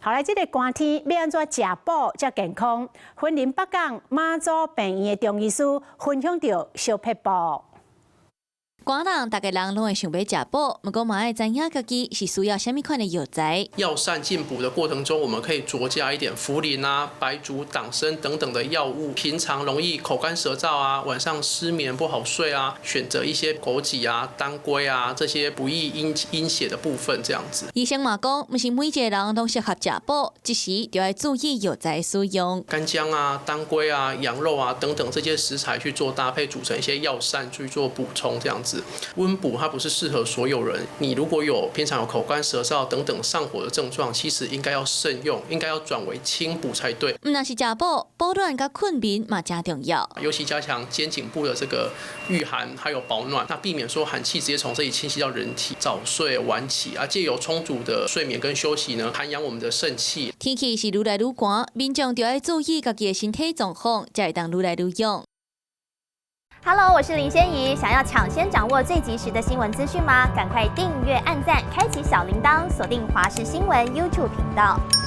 後來這个寒天欲按怎食補才健康？雲林北港馬祖病院的中醫師分享著小撇步。寒人逐家人攏會想欲食補，毋過嘛愛知影家己是需要啥物款的藥材。藥膳進補的過程中，我們可以酌加一點茯苓啊、白朮、黨參等等的藥物。平常容易口乾舌燥啊，晚上失眠不好睡啊，選擇一些枸杞啊、當歸啊這些補益陰血的部分，這樣子。醫生嘛講，毋是每一個人攏適合食補，這時就愛注意藥材使用。乾薑啊、當歸啊、羊肉啊等等這些食材去做搭配，組成一些藥膳去做補充，這樣子。溫補它不是適合所有人。你如果有平常有口乾舌燥等等上火的症狀，其實應該要慎用，應該要轉為清補才對。毋但是食補，保暖佮睏眠嘛誠重要。尤其加強肩頸部的這個禦寒，還有保暖，那避免說寒氣直接從這裡侵襲到人體。早睡晚起啊，借由充足的睡眠跟休息呢，涵養我們的腎氣。天氣是愈來愈寒，民眾就愛注意家己的身體狀況，才會當愈來愈勇。 Hello，我是林仙怡。想要搶先掌握最及時的新聞資訊嗎？趕快訂閱、按讚、開啟小鈴鐺，鎖定華視新聞 YouTube 頻道。